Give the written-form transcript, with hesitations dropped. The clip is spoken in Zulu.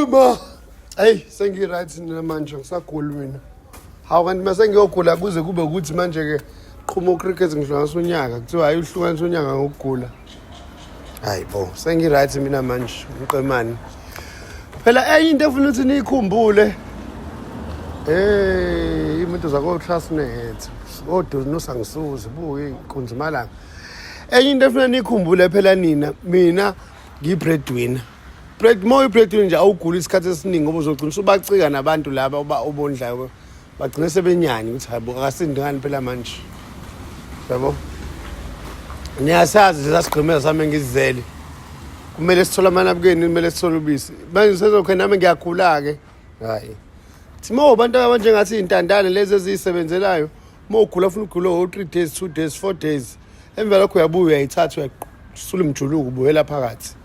Ma, hey, sengi-right nina manje, ngisaguli mina. Hawu, kanti mase ngiyogula kuze kube ukuthi manje-ke qhuma ucricket, ngihlukanisa unyaka, kuthiwa hayi, uhlukanisa unyaka ngokugula. Hayi bo, sengi-right mina manje, umqemane. Phela enye into efuna ukuthi niyikhumbule, hey, imoto zako-Transnet, odonosangisuzi, buke inkunzimalanga. Enye into efuna niyikhumbule phela nina, mina ngiyi-breadwinner. Bread, uma uyi-breadwinner nje awuguli isikhathi esiningi, ngoba uzogcina usubacika nabantu laba obondlayo, bagcine sebenyanya ukuthi hayi bo, akasindi ngani phela manje, yabo. Niyasazi lesasigqimeza sami engizizele, kumele sithole amanabukeni, kumele sithole ubisi. Manje sezokhe nami ngiyagula-ke. Hhayi, thi uma ubantu abanjengathi iy'ntandane lezi eziyisebenzelayo, uma ugula funa ugule o-3 days, 2 days, 4 days, emva lokho uyabuya, uyayithatha, uyasula umjuluko, ubuyela phakathi.